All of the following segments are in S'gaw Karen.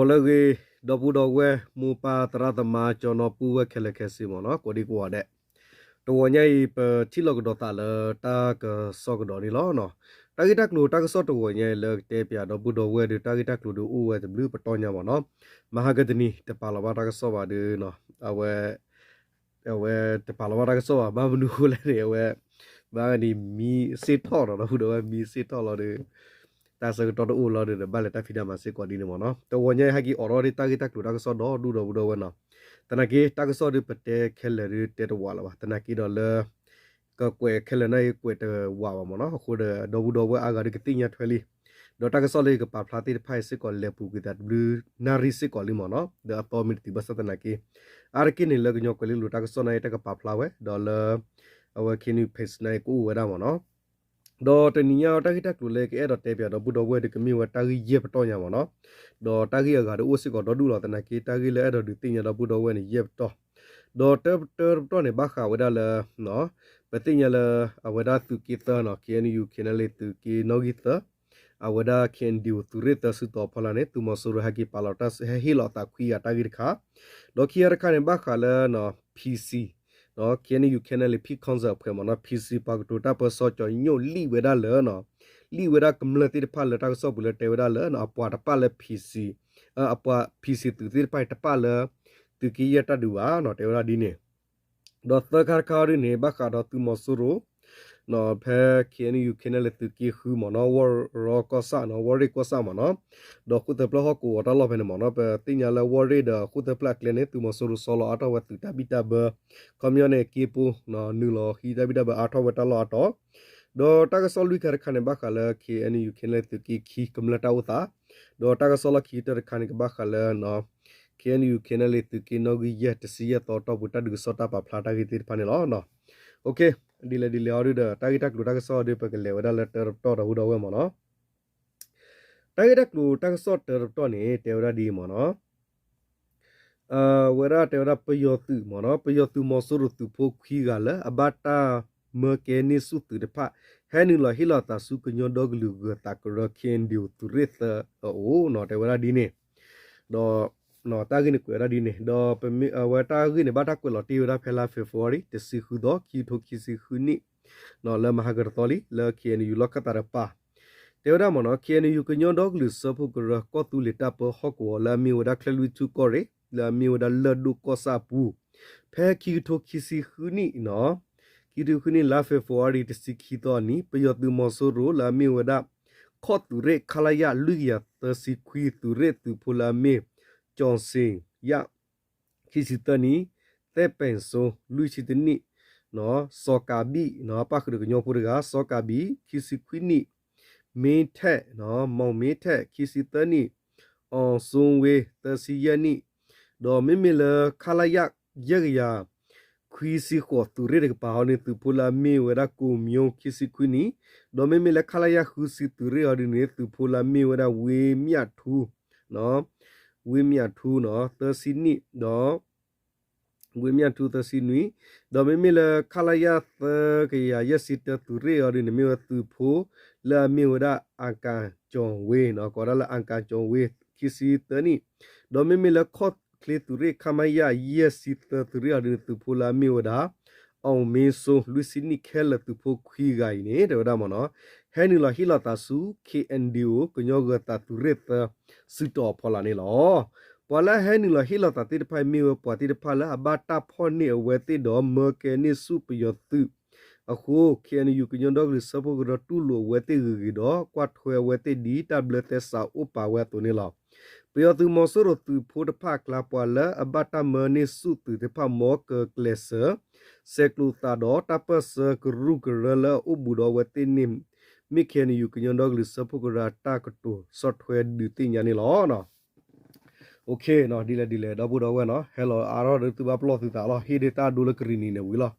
လၢအဂ့ၤ ဒီပုၢ်ဒီဝဲၢ် မိၢ်ပၢ်သရၣ်သမါ ကၠီနီၢ်ပုၢ်ဝဲၢ်ခဲလၢာ်ခဲဆ့မ့ၢ်နီၤ ကိးဒံကိးဂၤဒဲး, တဂီၤညါအံၤ ပထံၣ်လိာ်ကဒီးသးလၢတၢ်ကစီၣ်ကဒီးန့ၣ်လီၤ. တၢ်ဂ့ၢ်တၢ်ကျိၤတၢ်ကစီၣ်တဂီၤညါအံၤလၢကတဲပၠးဒီပုၢ်ဒီဝဲၢ်ဒီး တၢ်ဂ့ၢ်တၢ်ကျိၤဒီးအိၣ်ဝဲတဘျုးပတီၢ်ညါမ့ၢ်နီၤ, မဟါကတနံၤ တပာ်လီၤဘၣ်တၢ်ကစီၣ်ဘၣ်ဒီး အဝဲ အဝဲတပာ်လီၤဘၣ်တၢ်ကစီၣ်ဘၣ် ဘၣ်မနုၤအဃိလဲၣ်န့ၣ် အဝဲ ဘၣ်န့ၣ်မံစ့ၢ်ထီၣ်ဒီး ဒီပုၢ်ဒီဝဲၢ်မံစ့ၢ်ထီၣ်လီၤဒီး တၢ်ဆၢကတီၢ်တအိၣ်လီၤဒီး ဘၣ်လဲၤတၢ်ဖံးတၢ်မၤစ့ၢ်ကီးဒ်န့ၣ်မ့ၢ်နီၤ. တဂီၤညါအံၤဟဲက့ၤအိးထီၣ်ဒ်တၢ်ဂ့ၢ်တၢ်ကျိၤတၢ်ကစီၣ်ဒီဒူၣ်ဒီပုၢ်ဒီဝဲၢ်နီၤ, သနာ်က့တၢ်ကစီၣ်ဒီးပတဲခဲလၢာ်ဒီးတဲတဝးလၢၤဘၣ် သနာ်က့ဒီးလၢ ကကွဲးခဲလၢာ်န့ၣ်အံၤကွဲးတဝးဘၣ်မ့ၢ်နီၤ, အဃိဒီး ဒီပုၢ်ဒီဝဲၢ်အါဂၤဒီးကသ့ၣ်ညါထွဲလံ ဒီးတၢ်ကစီၣ်လၢယကပာ်ဖျါသ့ၣ်တဖၣ်အံၤစ့ၢ်ကီးလဲၤပူၤကွံာ်သးတဘျုးနၣ်ရံၣ်စ့ၢ်ကီးလံမ့ၢ်နီၤ, ဒီးအသီမ့ၢ်တတုၤဘၣ်ဆၣ်သနာ်က့ အါတက့ၢ်န့ၣ်လၢကညီကွဲၤလ့လိၤတၢ်ကစီၣ်န့ၣ်အံၤ တၢ်ကပာ်ဖျါဝဲ ဒီးလၢ အဝဲ KNU page န့ၣ်အံၤကအိၣ်ဝဲဒၣ်မ့ၢ်နီၤ. ဒီးတနံၤညါတၢ်ဂ့ၢ်တၢ်ကျိၤလၢကအဲၣ်ဒိးတဲပၠးဒီပုၢ်ဒီဝဲၢ်ဒီးကမ့ၢ်ဝဲတၢ်ဂ့ၢ်ယဲၢ်ပတီၢ်ညါမ့ၢ်နီၤ, ဒီးတၢ်ဂ့ၢ်အဂၤဒီးအိၣ်စ့ၢ်ကီးဒီဒူၣ်လီၤ သနာ်က့တၢ်ဂ့ၢ်လၢအဲၣ်ဒိးဒုးသ့ၣ်ညါဒီပုၢ်ဒီဝဲၢ်န့ၣ် ယဲၢ်ပတီၢ်, ဒီးတၢတၢတပတီၢ်န့ၣ် ဘၣ်ဃးဝဲဒၣ်လၢ ပသ့ၣ်ညါလၢ အဝဲဒၣ်သုးက့သၢနီၤ KNU KNLA သုးက့နီၣ်ဂံၢ်သၢ အဝဲဒၣ် KNDO သုးရ့ၣ်သၢစုတီၤအဖီလာ်န့ၣ် သုးမီၤစိရိၤဟဲက့ၤပာ်လီၤတၢ်ဟဲဟ့ၣ်လီၤအသးခွံဂၤတၢ်ဂ့ၢ်တခါ, ဒီးခံဂၤတခါန့ၣ် ဘၣ်ဃးလၢ PC KNU KNLA Peace Council အဖှဲးမ့ၢ်နီၤ PC ပှၤကတိၤတၢ်ပၢစီကၠီၤညိၣ်လံၣ်ဝဲဒၣ်လၢ လံၣ်ဝဲဒၣ်ကမျၢၢ်သ့ၣ်တဖၣ်လၢတၢ်ကစီၣ်ပူၤလၢတဲဝဲဒၣ်လၢ အပှၤတပၣ်လၢ PC အပှၤ PC သုးသ့ၣ်တဖၣ်တပၣ်လၢ သုးက့ယဲၢ်တၢ်ဒုးဘၣ်နီၤ တဲဝဲဒၣ်ဒ်န့ၣ်, ဒီးသၢခါတခါဒ်န့ၣ် ဘၣ်ဃးဒီးသုးမီၤစိရိၤ ဖဲ KNU KNLA သုးက့ဃုမ့ၢ်နီၤ ဝီၢ်ရီကီၢ်ဆၣ်နီၤ ဝီၢ်ရ့ၣ်ကီၢ်ဆၣ်မ့ၢ်နီၤ, ဒီးဃိၣ်သၢဖျၢၣ်ဟီၣ်ကဝီၤတၢ်လီၢ်ဖဲန့ၣ်မ့ၢ်နီၤ ပသ့ၣ်ညါလၢဝီၢ်ရ့ၣ်ဒီးဃိၣ်သၢဖျၢၣ်အကျဲန့ၣ် သုးမီၤစိရိၤဆီလီၤအါထီၣ်ဝဲသုးတၢ်ဘံၣ်တၢ်ဘၢ, ခီပညီန့ၣ် က့ပိ နုာ်လီၤဟံးတၢ်ဘံၣ်တၢ်ဘၢအါထီၣ်ဝဲတၢ်လီၢ်အါတီၤ, ဒီးတၢ်ကစီၣ်လွံၢ်ခါတခါန့ၣ် ဘၣ်ဃးလၢ KNU KNLA သုးက့ခံကမျၢၢ်တၢ်အိၣ်သး, ဒီးတၢ်ကစီၣ်လီၢ်ခံတခါန့ၣ် ကဘၣ်ဃးလၢ KNU KNLA သုးက့နီၣ်ဂံၢ်ယဲၢ်တဆံယဲၢ်သီတီၢ်ပူၤတၢ်ဒုးကစီၣ်တၢ်ပာ်ဖျါတၢ်ဂ့ၢ်သ့ၣ်တဖၣ်န့ၣ်လီၤ. ဒ်လဲၣ်ဒ်လဲၣ်အီၤဒုဒီး တၢ်ဂ့ၢ်တၢ်ကျိၤတၢ်ကစီၣ်အီၤဒု ပကလဲၤဝဲဒၣ်လၢတၢတပတီၢ်ဒီပုၢ်ဒီဝဲၢ်မ့ၢ်နီၤ, တၢ်ဂ့ၢ်တၢ်ကျိၤတၢ်ကစီၣ်တၢတပတီၢ်န့ၣ် တဲဝဲဒၣ်ဒ်အံၤမ့ၢ်နီၤ ဝဲဒၣ်တဲဝဲဒၣ်ပယီၤသုးမ့ၢ်နီၤ ပယီၤသုးမီၤစိရိၤသုးဖိခွံဂၤလၢအဘၣ်တၢ်မၢကဲန့ၢ်ဆူၣ်သုးတဖၣ် ဟဲနုာ်လီၤဟ့ၣ်လီၤသးဆူကညီဒီကလုာ်ဂၢၤသးကရၢ KNDO သုးရ့ၣ်သၢအအိၣ်နီၤ တဲဝဲဒၣ်ဒ်န့ၣ်, ဒီး တၢ်ဂ့ၢ်န့ၣ်ကွဲးဝဲဒၣ်ဒ်န့ၣ် ဒီးပမ့ၢ်အဝဲတၢ်ဂ့ၢ်န့ၣ် ဘၣ်တၢ်ကွဲးလီၤတ့ၢ်ဝဲဒၣ်ဖဲလါ February တဆံဃုသီ ခံကထိခံဆံဃုနံၣ် လၢမဟါကတသီလံ လၢ KNU လီၢ်ခၢၣ်သးတပၤ တဲဝဲဒၣ်မ့ၢ်နီၤ KNU ကညီဒီကလုာ်စၢဖှိၣ်ကရၢ ကီၢ်သူလ့ၤတၢ်ပၢဟီၣ်ကဝီၤလၢအမ့ၢ်ဝဲဒၣ်ချၢၣ်လွံၢ်ထူၣ်ကီၢ်ရ့ၣ် လၢအမ့ၢ်ဝဲဒၣ်လၢၢ်ဒိၣ်ကီၢ်ဆၣ်အပူၤ, ဖဲခံကထိခံဆံဃုနံၣ်နီၤ ခံကထိခံဆံဃုနံၣ် လါ February တဆံခံသီအနံၤ ပယီၤသုးမီၤစိရိၤလၢအမ့ၢ်ဝဲဒၣ် ခီၣ်သုးရ့ၣ် ခလရ လွံၢ်ကယၤသၢဆံခွံ သုးရ့ၣ်သုးဖိလၢအမ့ၢ် ကၠီၤစ့ၣ်ယၣ် ခံဆံသၢနံၣ်, သဲပဲၣ်စိ လွံၢ်ဆံတနံၣ်, စီၤကၤဘံၣ် ပၣ်ဃုာ်ဒီးကညီဖိတဂၤ စီၤကၤဘံၣ် ခံဆံခွံနံၣ်, မ့ထဲး မီၣ်မ့ထဲး ခံဆံသၢနံၣ်, အီၣ်စိဝ့ သၢဆံယဲၢ်နံၣ်, ဒီးမ့မ့ၢ်လၢ ခလရ ယဲၢ်ကယၤ ခွံဆံဃိး သုးရ့ၣ်တကပၤဟီန့ၣ် သုးဖိလၢအမ့ၢ်ဝဲဒၣ်ကိးမၠိ ခံဆံခွံနံၣ်, ဒီးမ့မ့ၢ်လၢ ခလရ ဃုဆံ သုးရ့ၣ်အီၤဒ်န့ၣ် သုးဖိလၢအမ့ၢ်ဝဲဒၣ် ဝ့မၠၣ်ထူ ဝ့မၠၣ်ထူ သၢဆံနံၣ် ဒီး ဝ့မၠၣ်ထူ သၢဆံနွံ, ဒီးမ့မ့ၢ်လၢ ခလရ သၢကယၤယဲၢ်ဆံတၢ သုးရ့ၣ်အီၤဒ်န့ၣ် မ့ၢ်ဝဲသုးဖိလၢအမ့ၢ်ဝဲဒၣ် အၣ်ကၣ်ကၠီၤဝ့ ကိးဝဲဒၣ်လၢ အၣ်ကၣ်ကၠီၤဝ့ ခံဆံသၢနံၣ်, ဒီးမ့မ့ၢ်လၢ ခီၣ်ချ့သုးရ့ၣ် ခမရ ယဲၢ်ဆံသၢ သုးရ့ၣ်အီၤဒ်န့ၣ် သုးဖိလၢအမ့ၢ်ဝဲဒၣ် အီၣ်မ့စိ လွံၢ်ဆံနံၣ် ခဲလၢာ်သုးဖိခွံဂၤအံၤန့ၣ် တဲဝဲဒၣ်မ့ၢ်နီၤ ဟဲနုာ်လီၤဟ့ၣ်လီၤသးဆူ KNDO ကညီဂၢၤသးသုးရ့ၣ်သၢ စုတီၤအဖီလာ်န့ၣ်လီၤ. ပှၤလၢအဟဲနုာ်လီၤဟ့ၣ်လီၤသးသ့ၣ်တဖၣ်အံၤ မ့ၢ်ဝဲပှၤသ့ၣ်တဖၣ်လၢအဘၣ်တၢ်ဖီၣ်န့ၢ်အဝဲသ့ၣ်ဒီး မၢကဲန့ၢ်ဆူၣ်ပယီၤသုးအဃိ KNU ကညီဒီကလုာ်စၢဖှိၣ်ကရၢတူၢ်လိာ်အဝဲသ့ၣ်ဂ့ၤဂ့ၤဒီး ကွၢ်ထွဲအဝဲသ့ၣ်ဒ်တၢ်ဘျၢသဲစးအိၣ်ပာ်ဝဲအသိးန့ၣ်လီၤ. ပယီၤသုးမီၤစိရိၤသုးဖိတဖၣ်အကျါ ပှၤလၢအဘၣ်တၢ်မၢန့ၢ်ဆူၣ်သုးတဖၣ် မ်ကကျဲးစၢး ဆဲးကျိးသးဒီးတၢ်ပၢၢ်ဆၢကရူၢ်ကရၢလၢအအိၣ်ဘူးဒီးအဝဲသ့ၣ်န့ၣ် မ့ၢ် KNU ကညီဒီကလုာ်စၢဖှိၣ်ကရၢအတၢ်ကတိၤဆီၣ်ထွဲဒုးသ့ၣ်ညါန့ၣ်လီၤ. ဒ်လဲၣ်ဒ်လဲၣ် ဒီပုၢ်ဒီဝဲၢ်နီၤ ဟဲလီၤအါထီၣ်ဒီးသုဘၣ်ပလီၢ်သုသးလီၤ ဟ့ၣ်ဒ့တၢ်ဒိလၢကရံၣ်နံၤန့ၣ်ဝံၤလီၤ.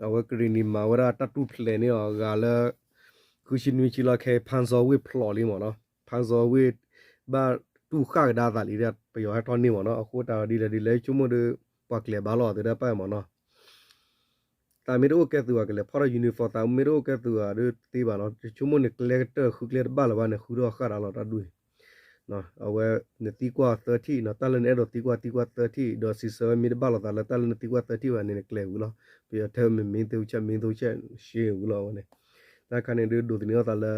အဝဲကရံၣ်နံၤမၤဝဲဒၣ်တၢ်တူၢ်ဖျဲးန့ၢ်အီၤဂၤလၢ ဃုဆံနွံဆံလီၤ ခဲအံၤ ဖၣ်စီၤဝ့ၢ်ဖျိးလံမ့ၢ်နီၤ ဖၣ်စီၤဝ့ၢ်ဘၣ်တူၢ်ဃၣ်ကဒါသးလံ ပယီၤဟဲထီၣ်န့ၢ်မ့ၢ်နီၤ အဃိတၢ်ဒ်လဲၣ်ဒ်လဲၣ် ဆိကမိၣ်ဒီး ပှၤကျဲၤဘၣ်လီၤအသးဒီးပၢ်မ့ၢ်နီၤ သးမ့ၢ်တအိၣ်ကဲသုးဘၣ် ကလဲၤဖီၣ်ထီၣ် uniform သးမ့ၢ်တအိၣ်ကဲသုးဘၣ်ဒီးတသ့ဘၣ်နီၤ ဆိကမိၣ်န့ၣ် ကျဲကတၢၢ်ဃုကျဲတဘၣ်လၢၤဘၣ်န့ၣ် ဃုထီၣ်ဃၣ်ဒါလီၤတၢ်ဒူၣ်အံၤ အဝဲ နသံကွၢ်သၢထံၣ်နီၤ, တၢ်လၢနအဲၣ်ဒိးသံကွၢ်သံကွၢ်သၢထံၣ်, ဒီးစံးဆၢဝဲမ့ၢ်တဘၣ်လိာ်သးလၢတၢ်လၢနသံကွၢ်သၢထံၣ်ဘၣ်န့ၣ် နကျဲၤဝံၤလီၤ. ပယီၤထဲမ့ၢ်မ့ၢ်သ့ၣ်ဝံၤဆဲး မ့ၢ်သ့ၣ်ဝံၤဆဲး ရှဲဝံၤလီၤဝဲန့ၣ်. တၢ်ခါန့ၣ်ဒုးဒိးသန့ၤအသးလၢ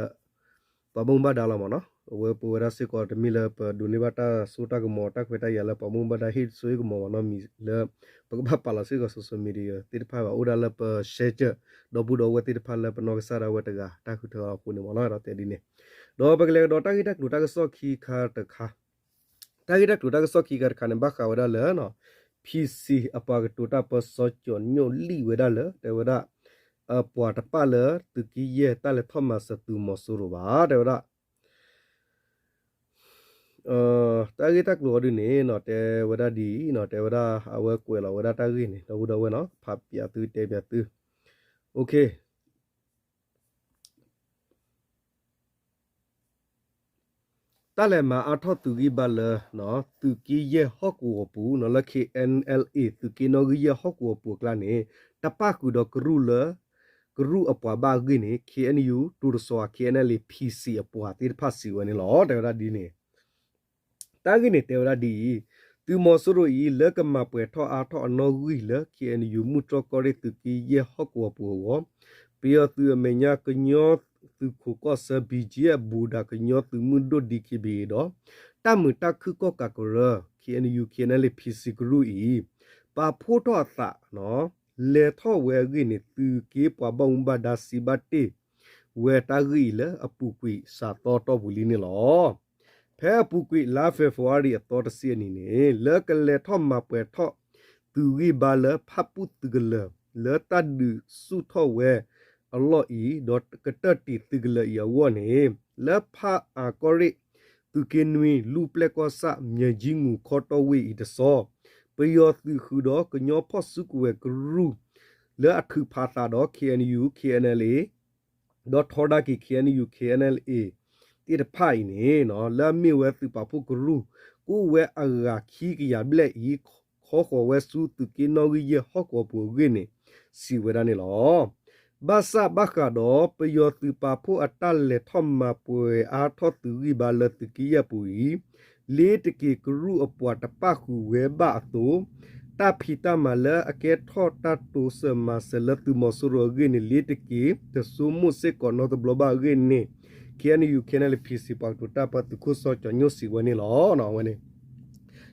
ပှၤဘၣ်မူဘၣ်ဒါလီၤမ့ၢ်နီၤ. အဝဲပဝဲဒၣ်စ့ၢ်ကီးတမ့ၢ်လၢပဒိးန့ၢ်ဘၣ်တၢ်စိတၢ်ကမီၤ တၢ်ခွဲးတၢ်ယာ်လၢပှၤဘၣ်မူဘၣ်ဒါဟ့ၣ်စိဟ့ၣ်ကမီၤဘၣ်နီတမံၤလၢ ပကဘၣ်ပာ်လီၤစ့ၢ်ကီး social media သ့ၣ်တဖၣ်ဘၣ်, အိၣ်ဒၣ်လၢပရှဲကၢၢ် ဒီပုၢ်ဒီဝဲၢ်သ့ၣ်တဖၣ်လၢပနီၢ်ကစၢ်ဒၣ်ဝဲတဂၤတၢ်ဃုထၢအဃိန့ၣ်မ့ၢ်နီၤ, ဒီးတဲဒ်န့ၣ်. ဒီးပကလဲၤကဒီးတၢ်ဂ့ၢ်တၢ်ကျိၤတၢ်ကစီၣ်ခံခါတခါ တၢ်ဂ့ၢ်တၢ်ကျိၤတၢ်ကစီၣ်ခံခါတခါန့ၣ် ဘၣ်ဃးဝဲဒၣ်လၢ ဖံစံ အပှၤကတိၤတၢ်ပၢစီကၠီၤညိၣ်လံာ်ဝဲဒၣ်လၢ တဲဝဲဒၣ် ပှၤတပာ်လၢသုးက့ယဲၢ်တၢ်လဲၤထီၣ်မၤစၢၤသုးမီၤစိရိၤဘၣ် တဲဝဲဒၣ်. တၢ်ဂ့ၢ်တၢ်ကျိၤအီၤဒ်န့ၣ်နီၤ တဲဝဲဒၣ်ဒ်အံၤနီၤ, တဲဝဲဒၣ်အဝဲကွဲးလီၤဝဲဒၣ်တၢ်ဂ့ၢ်န့ၣ် ဒီပုၢ်ဒီဝဲၢ်နီၤ ဖးပၠးသုတဲပၠးသု OK တၢ်လဲၤမၤအါထီၣ်သုးဂံၢ်ဘါလၢ သုးက့ယဲၢ်ဟီၣ်ကဝီၤပူၤနီၤ လၢ KNLA သုးက့နီၣ်ဂံၢ်ယဲၢ်ဟီၣ်ကဝီၤပူၤအကျါန့ၣ် တပၣ်ဃုာ်ဒီးကရူၢ်လၢ ကရူၢ်အပှၤဘၣ်အဂ့ၢ်န့ၣ် KNU တိၤတစီၤ KNLA PC အပှၤသ့ၣ်တဖၣ်စံးဝဲန့ၣ်လီၤ. တဲဝဲဒၣ်ဒ်န့ၣ် တၢ်ဂ့ၢ်န့ၣ်တဲဝဲဒၣ်ဒ်အံၤ, သုးမီၤစိရိၤအံၤ လၢကမၤပှဲၤထီၣ်အါထီၣ်အနီၣ်ဂံၢ်လၢ KNU မုၢ်တြီၢ်ကီၢ်ရ့ၣ်သုးက့ယဲၢ်ဟီၣ်ကဝီၤပူၤအဂီၢ်, ပယီၤသုးအမဲာ်ညါကညီသုးခိးကီၢ်ဆၢ BGF ဘူးဒးကညီသုးမုၢ်ဒိၣ် DKBA ဒီး တၢ်မုာ်တၢ်ခုၣ်ကီၣ်ကးကရၢ KNU KNLA PC ကရူၢ်အံၤ ပာ်ဖှိၣ်ထီၣ်အသး လဲၤထီၣ်ဝဲအဂ့ၢ်န့ၣ် သုးက့ပှၤဘၣ်မူဘၣ်ဒါစံးဘၣ်တ့ၢ်ဝဲတၢ်ဂ့ၢ်အံၤလၢအပူၤကွံာ်စှၤသီတီၢ်ပူၤလံန့ၣ်လီၤ. ဖဲအပူၤကွံာ်လါ February အသီတဆံအနံၤန့ၣ် လၢကလဲၤထီၣ်မၤပှဲၤထီၣ်သုးဂံၢ်ဘါလၢဖၣ်ပူၣ်သုးကလၢၤ လၢတၢ်ဒုးဆူၣ်ထီၣ်ဝဲအလီၢ်အံၤ ဒီးကတၢၢ်တံာ်သုးကလၢၤအံၤအဂီၢ်န့ၣ် လၢဖၣ်အၣ်ကီၢ်ရ့ၣ် သုးက့နွံ လူၢ်ပျဲၢ်ကီၢ်ဆၣ် မၠဲၤကၠံမူၤခီတီၢ်ဝ့ၢ်အံၤတစီၤ ပယီၤသုးဃုာ်ဒီးကညီဖီၣ်စုကဝဲၤကရူၢ် လၢအထုးဖးသးဒီး KNU KNLA ဒီးထီဒါက့ၤ KNU KNLA သ့ၣ်တဖၣ်အံၤန့ၣ် လၢအမ့ၢ်ဝဲသုးပာ်ဖှိၣ်ကရူၢ် ကအိၣ်ဝဲအဂၤခံကယၤဘျဲၣ်အံၤ ခီဃီၤဝဲဆူသုးက့နီၣ်ဂံၢ်ယဲၢ်ဟီၣ်ကဝီၤပူၤအဂ့ၢ်န့ၣ် စံးဝဲဒၣ်န့ၣ်လီၤ. ဘၣ်ဆၣ်ဘၣ်ဃးဒီး ပယီၤသုးပာ်ဖှိၣ်အတၢ်လဲၤထီၣ်မၤပှဲၤအါထီၣ်သုးဂံၢ်ဘါလၢသုးက့ယဲၢ်ပူၤအံၤ လ့ၤတက့ၤကရူၢ်အပှၤတပၣ်ဃုာ်ဝဲဘၣ်အသိး တၢ်ဖံးတၢ်မၤလၢအကဲထီၣ်တၢ်တိစၢၤမၤစၢၤလၢသုးမီၤစိရိၤအဂ့ၢ်န့ၣ် လ့ၤတက့ၤတဆိကမိၣ်စ့ၢ်ကီးနီတဘျီဘၣ်အဂ့ၢ်န့ၣ် KNU KNLA PC ပှၤကတိၤတၢ်ပၢသုးခိၣ်စီၤကၠီၤညိၣ်စံးဝဲန့ၣ်လီၤ. အဝဲန့ၣ်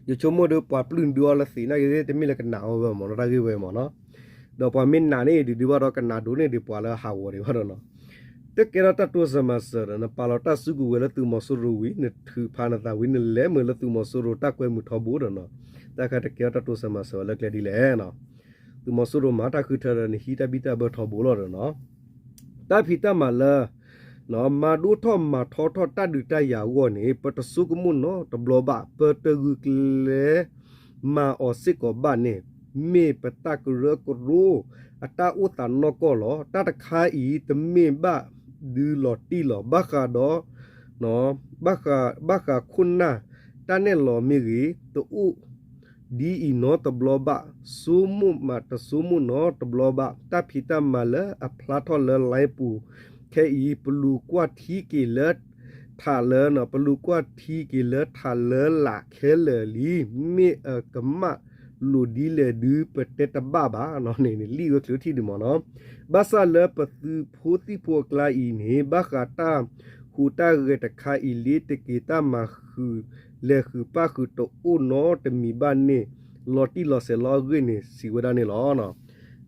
ယဆိကမိၣ်ဒီးပှၤပျုၢ်ဒုးအီၤလၢသံးနာ်က့ၤ တမ့ၢ်လၢကနၣ်အီၤဝဲမ့ၢ်နီၤ တၢ်ဂ့ၢ်ဝဲမ့ၢ်နီၤ ဒီးပှၤမ့ၢ်နာ်န့ၢ်ဒုးဒုးဘၣ်ဒီးကနၣ်ဒိၣ်န့ၢ်ဒံးပှၤလၢဟးဂီၤဒံးဘၣ်ဒီးနီၤ တကဲထီၣ်တၢ်တိစၢၤမၤစၢၤဒီး နပာ်လီၤတၢ်စုကဝဲၤလၢသုးမီၤစိရိၤဝံၤ နထုးဖးနသးဝံၤ နလဲၤမုာ်လၢသုးမီၤစိရိၤတၢ်ကွဲမုာ်ထီဘိဒီးနီၤ တၢ်ခါတကဲထီၣ်တၢ်တိစၢၤမၤစၢၤဝဲလၢကျဲဒ်လဲၣ်နီၤ သုးမီၤစိရိၤမၤတၢ်ဃုထၢဒီး နဟံးတၢ်ဘံၣ်တၢ်ဘၢထီဘိလီၤဒီးနီၤ တၢ်ဖံးတၢ်မၤလၢ မၤဒိၣ်ထီၣ်မၤထီထီၣ်တၢ်ဒုးတၢ်ယၤအဂီၢ်န့ၣ် ပတဆိကမိၣ်နီတဘျီဘၣ် ပတဂုာ်ကျဲး မၤအီၤစ့ၢ်ကီးဘၣ်န့ၣ် မ့ၢ်ပတၢ်ကရၢကရိ အတၢ်အိၣ်သးနီၢ်ကီၢ်လီၤ. တၢ်တခါအံၤ တမ့ၢ်ဘၣ်ဒုးလီၤတံၢ်လီၤ. ဘၣ်ဃးဒီး ဘၣ်ဃးခိၣ်နၢ် တၢ်နဲၣ်လီၤမ့ၢ်ဂ့ၤ တအိၣ်ဒ်အံၤနီတဘျီဘၣ်, ဆိကမိၣ်မးတဆိကမိၣ်နီတဘျီဘၣ်, တၢ်ဖံးတၢ်မၤလၢအဖျါထီၣ်လၢ line ပူၤခဲအံၤ ပလူၤကွၢ်ထံက့ၤလၢ ထးလၢ ပလူၤကွၢ်ထံက့ၤလၢထးလၢလာ်ခဲလၢာ်လံ, မ့ၢ်အကမၣ်လိာ်ဒ်လဲၣ်ဒုး ပတဲတဘၣ်ဘၣ်နီၤန့ၣ် လံၣ်ဝဲချုးထံၣ်ဒုးမ့ၢ်နီၤ, ဘၣ်ဆၣ်လၢပသုးဖိသံၣ်ဖိအကျါအံၤန့ၣ် ဘၣ်ဃးတၢ်ဟူးတၢ်ဂဲၤတခါအံၤ လ့ၤတက့ၤတၢ်မၤဃုာ် လဲၤဃုာ်ပၣ်ဃုာ်တအိၣ်နီတမံၤဘၣ်န့ၣ် လီၤတံၢ်လီၤဆဲးလီၤအဂ့ၢ်န့ၣ် စံးဝဲဒၣ်န့ၣ်လီၤ.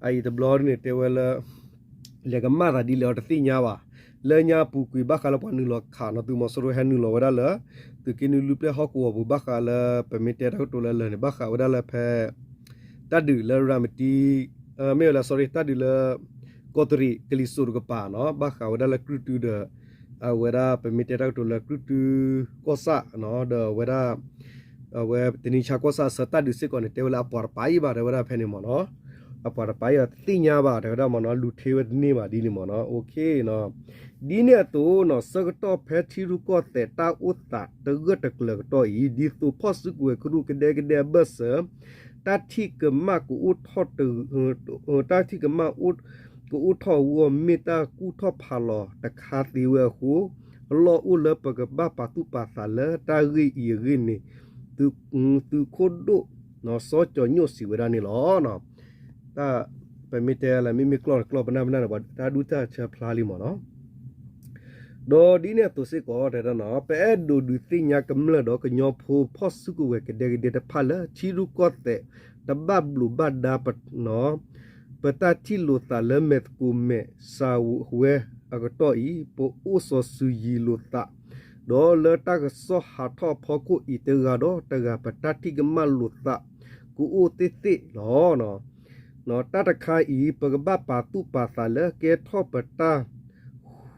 အအံၤတဘျီန့ၣ် တဲဝဲလၢ လဲၤကမၣ်သးဒ်လဲၣ်အီၤတသ့ၣ်ညါဘၣ်. လၢညါအပူၤကွံာ်ဘၣ်ဃးလၢပှၤနုာ်လီၤခးနီၤ သုးမီၤစိရိၤဟဲနုာ်လီၤဝဲဒၣ်လၢ သုးက့နွံလူၢ်ပျဲၢ်ဟီၣ်ကဝီၤပူၤ ဘၣ်ဃးလၢပမ့ၢ်တဲတၢ်ကတိၤလၢလၢာ်န့ၣ် ဘၣ်ဃးဝဲဒၣ်လၢဖဲ တၢ်ဒုးလၢရၤမတံ မ့ၢ်ဝဲလၢ sorry တၢ်ဒုးလၢ ကီးတရံးကလံၤစိးတကပၤနီၤ ဘၣ်ဃးဝဲဒၣ်လၢကြုၢ်တုဒီး အဝဲဒၣ်ပမ့ၢ်တဲတၢ်ကတိၤလၢကြုၢ်တုကီၢ်ဆၣ်နီၤ ဒီးအဝဲဒၣ် အဝဲတနံၤဆါကီၢ်ဆၣ်အဆၢတၢ်ဒုးစ့ၢ်ကီးန့ၣ် တဲဝဲလၢအပှၤတပၤအံၤဘၣ် တဲဝဲဒၣ်ဖဲန့ၣ်မ့ၢ်နီၤ အပှၤတပၤအံၤတသ့ၣ်ညါဘၣ် တဲဝဲဒၣ်မ့ၢ်နီၤ လူၤထ့ဝဲတန့ၢ်ဘၣ်ဒ်န့ၣ်မ့ၢ်နီၤ OK နီၤ ဒ်န့ၣ်အသိးနီၤ ဆၢကတီၢ်ဖဲထံရူၢ်ကီၢ်သဲးတၢ်အိၣ်သးတဂၢၢ်တကျၢၤကတီၢ်အံၤ ဒ်သိးဖီၣ်စုကဝဲၤကရူၢ်ကဒဲကဒဲအဘၢၣ်စၢၤ တၢ်ထံၣ်ကမၣ်ကအိၣ်ထီၣ်တ တၢ်ထံၣ်ကမၣ် ကအိၣ်ထီၣ်အဂီၢ် မ့ၢ်တၢ်ကူၣ်ထီၣ်ဖးလီၤတခါသ့ဝဲအဃိ ပလီၢ်အိၣ်လၢပကဘၣ်ပာ်သူၣ်ပာ်သးလၢတၢ်ဂ့ၢ်အံၤအဂ့ၢ်န့ၣ် သုးခိၣ်ဒိၣ် စီၤကၠီၤညိၣ်စံးဝဲဒၣ်န့ၣ်လီၤ. တၢ် ပမ့ၢ်တဲလၢ မ့မ့ၢ်ကျီၢ်တကျီၢ်ပနၢ်ပနၢ်န့ၣ် ပှၤတၢ်ဒူၣ်တၢ်ဆၢဖျါလံမ့ၢ်နီၤ. ဒီးဒ်န့ၣ်အသိးစ့ၢ်ကီး တဲဒၣ်နီၤ ပအဲၣ်ဒိးဒုးသ့ၣ်ညါကမျၢၢ်ဒီးကညီဖိဖီၣ်စုကဝဲၤကဒဲကဒဲတဖၣ်လၢ ထံရူၢ်ကီၢ်သဲး တဘၣ်ဘျိးဘၣ်ဒါပနီၤ ပတၢ်ထံၣ်လိာ်သးလၢမဲာ်သကိးမဲာ်စှၤဝဲအကတီၢ်အံၤ ပအိၣ်စီၤစုၤယံၤလိာ်သး ဒီးလၢတၢ်ကစီၣ်ဟးထီၣ်အဖီခိၣ်အံၤ တဂၤဒီးတဂၤ ပတၢ်ထံၣ်ကမၣ်လိာ်သး ကအိၣ်သ့ၣ်သ့ၣ်လီၤ. တၢ်တခါအံၤ ပကဘၣ်ပာ်သူၣ်ပာ်သးလၢကဲထီၣ်ပတၢ်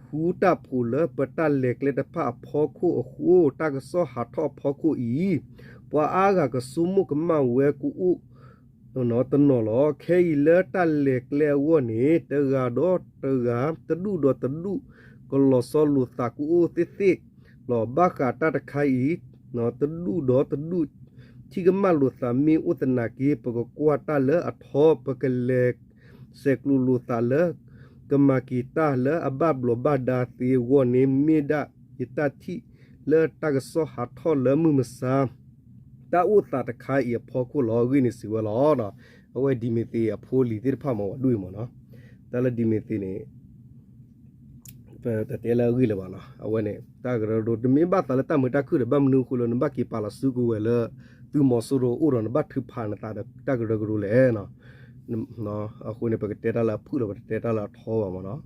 ဃူတၢ်ဖိးလၢပတၢ်လဲၤကျဲတဖၣ်အဖီခိၣ်အဃိ တၢ်ကစီၣ်ဟးထီၣ်အဖီခိၣ်အံၤ ပှၤအါဂၤကဆိကမိၣ်ကမၣ်ဝဲကအိၣ်တနီၤလီၤ. ခဲအံၤလၢတၢ်လဲၤကျဲအဂီၢ်န့ၣ် တဂၤဒီးတဂၤ တဒူၣ်ဒီးတဒူၣ် ကလီၤဆီလိာ်သးကအိၣ်သ့ၣ်သ့ၣ်လီၤ. ဘၣ်ဃးတၢ်တခါအံၤ တဒူၣ်ဒီးတဒူၣ် ထံၣ်ကမၣ်လိာ်သးမ့ၢ်အိၣ်သနာ်က့ ပကကွၢ်တၢ်လၢအထီ ပကလဲၤ ဆဲးကျိးလိာ်သးလၢ ကမၤက့ၤတၢ်လၢအဘၣ်ဘျိးဘၣ်ဒါသ့အဂီၢ်န့ၣ် မ့ၢ်ဒၣ်ယတၢ်ထံၣ်လၢတၢ်ကစီၣ်ဟးထီၣ်လၢမုၢ်မဆါ တၢ်အိၣ်သးတခါအံၤအဖီခိၣ်လီၤ. အဂ့ၢ်န့ၣ်စံးဝဲလီၤ. အဝဲဒံမ့ၢ်သ့အဖိလံၤသ့ၣ်တဖၣ်မ့ၢ်ဝဲဒူၣ်အံၤမ့ၢ်နီၤ. တၢ်လၢဒံမ့ၢ်သ့န့ၣ် ပတဲလၢအဂ့ၢ်လၢၤဘၣ်နီၤ. အဝဲန့ၣ် တၢ်ကရၢကရိ တမ့ၢ်ဘၣ်သးလၢတၢ်မုာ်တၢ်ခုၣ်ဒီး ဘၣ်မနုၤအဃိလၢနဘၣ်က့ၤပာ်လီၤစုကဝဲၤလၢ သုးမီၤစိရိၤအိၣ်ဒီး နဘၣ်ထုးဖးနသးဒီးတၢ်ကရၢကရိလဲၣ်. အဃိန့ၣ် ပကတဲတၢ်လၢအဖုၣ်ဒီး ပတတဲတၢ်လၢအထီဘၣ်မ့ၢ်နီၤ.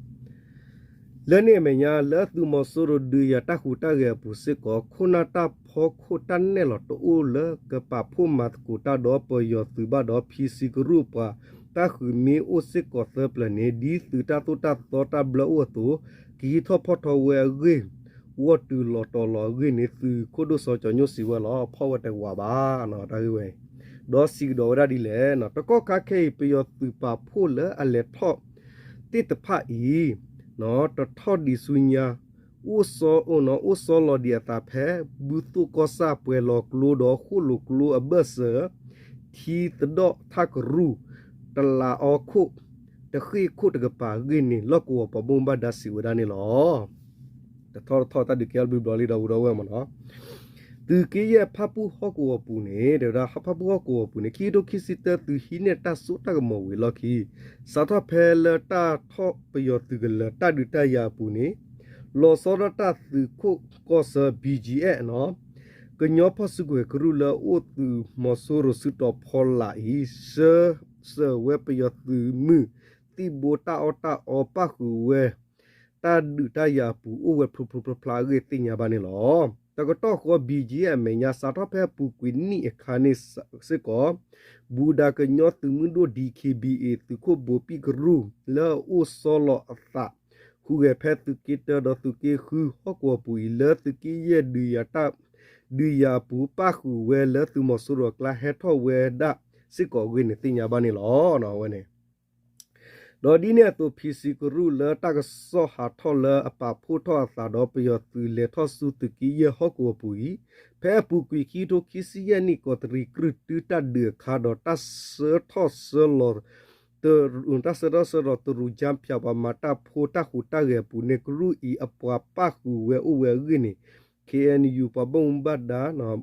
လၢန့ၣ်အမဲာ်ညါ လၢသုးမီၤစိရိၤဒုးယၤတၢ်ဟူးတၢ်ဂဲၤအပူၤစ့ၢ်ကီး ခိၣ်နၢ်တၢ်ဖီခိၣ်တၢ်နဲၣ်လီၤတအိၣ်လၢကပာ်ဖှိၣ်မၤသကိးတၢ်ဒီးပယီၤသုးဘၣ်ဒီး ဖံစံကရူၢ်ပှၤ တၢ်ဃုာ်မ့ၢ်အိၣ်စ့ၢ်ကီးသၢပျၢၤန့ၣ် ဒ်သုးတၢ်သိၣ်တၢ်သီတၢ်ဘျၢအိၣ်အသိး ကဟံးထီၣ်ဖီၣ်ထီဝဲအဂ့ၢ် ဂီၢ်တုၤလီၤတီၤလီၤအဂ့ၢ်န့ၣ် သုးခိၣ်ဒိၣ်စီၤကၠီၤညိၣ်စံးဝဲလီၤ. ဖီၣ်ဝဲတဝးဘၣ် တၢ်ဂ့ၢ်ဝဲအံၤ ဒီးစံးကဒီးဝဲဒၣ်ဒ်လဲၣ် တကီၢ်ခါခဲအံၤ ပယီၤသုးပာ်ဖှိၣ်လၢအလဲၤထီၣ်သ့ၣ်တဖၣ်အံၤ တထီၣ်ဒံးဆူညါ အိၣ်စီ အိၣ်စီလီၤဒံးအသးဖဲ ဘူၣ်သိၣ်ကီၢ်ဆၣ်ပှဲၤလီၤကျိဒီးဃိၣ်လိာ်ကျိအဘၢၣ်စၢၤ ထံသဒီၣ်ထၣ်ကရူၢ် တလးအီခိၣ် တဃ့ၢ်ခိၣ်တကပၤအဂ့ၢ်န့ၣ် လီၢ်ကဝီၤပှၤဘၣ်မူဘၣ်ဒါစံးဝဲဒၣ်န့ၣ်လီၤ. တထီၣ်တထီၣ်တၢ်ဒုးကဲထီၣ်ဘျုးဘျီလံဒီး ဝူဒီဝဲၢ်မ့ၢ်နီၤ သုးက့ယဲၢ်ဖၣ်ပူၣ်ဟီၣ်ကဝီၤပူၤန့ၣ် တဲဝဲဒၣ် ဖၣ်ပူၣ်ဟီၣ်ကဝီၤပူၤန့ၣ် ခံကထိခံဆံတၢ သုးဟံးန့ၢ်တၢ်စိတၢ်ကမီၤဝံၤအလီၢ်ခံ စးထီၣ်ဖဲလၢတၢ်ထီၣ်ပယီၤသုးကလၢၤတၢ်ဒုးတၢ်ယၤအပူၤန့ၣ် လီၤဆီဒၣ်တၢ်သုးခိၣ်ကီၢ်ဆၢ ဘံၣ်ကၠံၣ်အဲၣ် နီၤ ကညီဖီၣ်စုကဝဲၤကရူၢ်လၢအိၣ်သုးမီၤစိရိၤစုတီၤဖီလာ်အံၤ ဆှၢစၢၤဝဲပယီၤသုးမုၢ်သံၣ်ဘိတၢ်အီၣ်တၢ်အီပၣ်ဃုာ်ဝဲ တၢ်ဒုးတၢ်ယၤအပူၤ အိၣ်ဝဲဖျိဖျိဖျါဖျါအဂ့ၢ်သ့ၣ်ညါဘၣ်န့ၣ်လီၤ. တကတီၢ်ဃီ ဘံၣ်ကၠံၣ်အဲၣ် အမဲာ်ညါ စးထီၣ်ဖဲအပူၤကွံာ်နံၣ်အခါန့ၣ်စ့ၢ်ကီး ဘူးဒးကညီသုးမုၢ်ဒိၣ် ဒီး ခ့ဘံၣ်အ့ၣ် သုးခိၣ်ဘိပံၣ်ကရူၢ် လၢအအိၣ်စီလီၤအသး ဟူးဂဲၤဖဲသုးက့တၢဒီးသုးက့ဃုဟီၣ်ကဝီၤပူၤအံၤ လၢသုးက့ယဲၢ်ဒုးယၤတၢ် ဒုးယၤအပူၤ ပၣ်ဃုာ်ဝဲလၢသုးမီၤစိရိၤအကျါ ဟဲထီၣ်ဝဲဒၣ်စ့ၢ်ကီးအဂ့ၢ်န့ၣ်သ့ၣ်ညါဘၣ်န့ၣ်လီၤ. အဝဲန့ၣ် ဒီးဒ်န့ၣ်အသိး ဖံစံကရူၢ်လၢတၢ်ကစီၣ်ဟးထီၣ်လၢအပာ်ဖှိၣ်ထီၣ်အသးဒီး ပယီၤသုးလဲၤထီၣ်ဆူသုးက့ယဲၢ်ဟီၣ်ကဝီၤပူၤအံၤ ဖဲအပူၤကွံာ်ခံကထိခံဆံယဲၢ်နံၣ် ကီးတရံးကြုၢ်တုတၢ်ဒုးအခါဒီး တၢ်ဆှၢထီၣ်ဆှၢလီၤ တၢ်ဆှၢထီၣ်ဆှၢလီၤတရူးကၠါဖၠး ပှၤမၤတၢ်ဖိတၢ်ဟူးတၢ်ဂဲၤအပူၤန့ၣ် ကရူၢ်အံၤအပှၤပၣ်ဃုာ်ဝဲအိၣ်ဝဲအဂ့ၢ်န့ၣ် ခ့ၣ်အဲၣ်ယူၣ် ပှၤဘၣ်မူဘၣ်ဒါ ခ့ၣ်